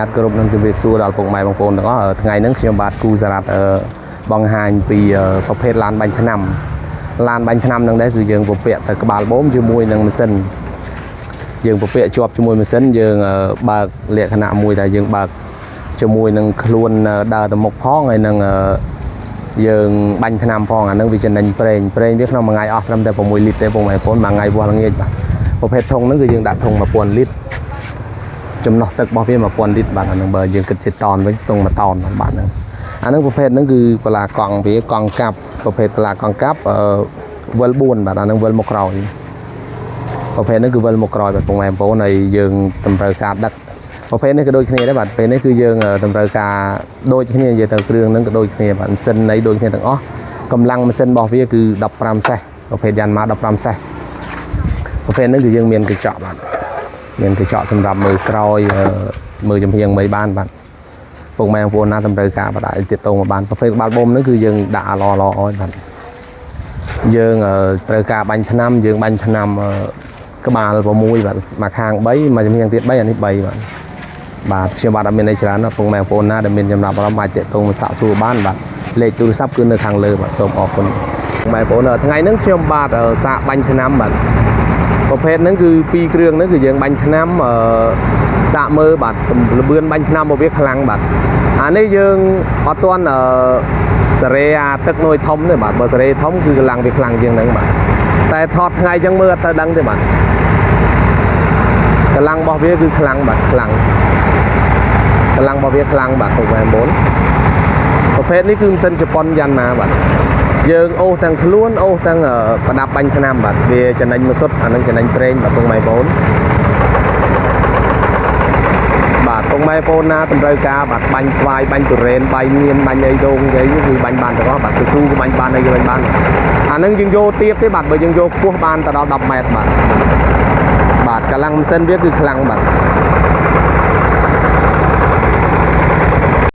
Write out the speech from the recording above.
ញ្ញាតគោរពនឹងជម្រាបសួរដល់ពុកម៉ែបងប្អូនទាំងអស់ថ្ងៃនេះខ្ញុំបាទគូសារ៉ាត់បង្ហាញពីប្រភេទឡានបាញ់ថ្នាំឡានបាញ់ថ្នាំនឹងដែរគឺយើងពពាក់ទៅក្បាលបូមជាមួយនឹងម៉ាស៊ីនយើងពពាក់ជាប់ជាមួយម៉ាស៊ីនយើងបើកលក្ខណៈមួយដែលយើងបើកជាមួយនឹងខ្លួនដើរទៅមុខផងហើយនឹងយើងបាញ់ថ្នាំផងអានឹងវាចំណេញប្រេងប្រេងវាក្នុងមួយថ្ងៃអស់ត្រឹមតែ6លីត្រទេពុកម៉ែបងប្អូនមួយថ្ងៃវាស់ល្ងាចបាទប្រភេទធុងហ្នឹងគឺយើងដាក់ធុង1000លីត្រចំណោះទឹករបស់វា1000លីត្របាទអានឹងបើយើងគិតជាតនវិញខ្ទង់1តនបាទហ្នឹងអានឹងប្រភេទហ្នឹងគឺបន្លាកង់វាកង់កាប់ប្រភេទបន្លាកង់កាប់អឺវិល4បាទអានឹងវិលមកក្រោយប្រភេទហ្នឹងគឺវិលមកក្រោយបាទពុកម៉ែបងប្អូនហើយយើងតម្រូវការដឹកប្រភេទនេះក៏ដូចគ្នាដែរបាទពេលនេះគឺយើងតម្រូវការដូចគ្នានិយាយទៅគ្រឿងហ្នឹងក៏ដូចគ្នាបាទម៉ាស៊ីននៃដូចគ្នាទាំងអស់កម្លាំងម៉ាស៊ីនរបស់វាគឺ15សេះប្រភេទយ៉ាន់ម៉ា15សេះប្រភេទហ្នឹងគឺយើងមានកញ្ចក់បាទមានកញ្ចក់សម្រាប់មើលក្រោយមើលចំហៀងមិនបានបាទពុកម៉ែបងប្អូនណាតម្រូវការបាទអាចទាក់ទងមកបានប្រភេទក្បាលបូមហ្នឹងគឺយើងដាក់ល្អល្អអយបាទយើងត្រូវការបាញ់ថ្នាំយើងបាញ់ថ្នាំក្បាល6បាទមួយខាង3មួយចំហៀងទៀត3អានេះ3បាទបាទខ្ញុំបាទអត់មានអីច្រើនណាពុកម៉ែបងប្អូនណាដែលមានចំណាប់អារម្មណ៍អាចទាក់ទងមកសាកសួរបានបាទលេខទូរស័ព្ទគឺនៅខាងលើបាទសូមអរគុណម៉ែបងប្អូនថ្ងៃហ្នឹងខ្ញុំបាទសាកបាញ់ថ្នាំបាទប្រភេទហ្នឹងគឺពីរគ្រឿងហ្នឹងគឺយើងបាញ់ថ្នាំសាកមើលបាទលបឿនបាញ់ថ្នាំរបស់វាខ្លាំងបាទអានេះយើងអត់ទាន់សេរីអាទឹកនួយធំទេបាទបើសេរីធំគឺកម្លាំងវាខ្លាំងជាងហ្នឹងបាទតែថតថ្ងៃចឹងមើលអត់សូវដឹងទេបាទកម្លាំងរបស់វាគឺខ្លាំងបាទខ្លាំងកម្លាំងរបស់វាខ្លាំងបាទពុកម៉ែបងប្អូនប្រភេទនេះគឺម៉ាស៊ីនជប៉ុនយ៉ាន់ម៉ាបាទយើងអូសទាំងខ្លួនអូសទាំងប្រដាប់បាញ់ថ្នាំបាទវាចំណេញមួយសុទ្ធអានឹងចំណេញប្រេងបាទពុកម៉ែបងប្អូនបាទពុកម៉ែបងប្អូនណាតម្រូវការបាទបាញ់ស្វាយបាញ់ទុរេនបាញ់មៀនបាញ់អីដូងអីគឺបាញ់បានទាំងអស់បាទកស៊ូក៏បាញ់បានអីក៏បាញ់បានអានឹងយើងយកទៀបទេបាទបើយើងយកខ្ពស់បានទៅដល់10ម៉ែត្របាទបាទកម្លាំងម៉ាស៊ីនវាគឺខ្លាំងបាទ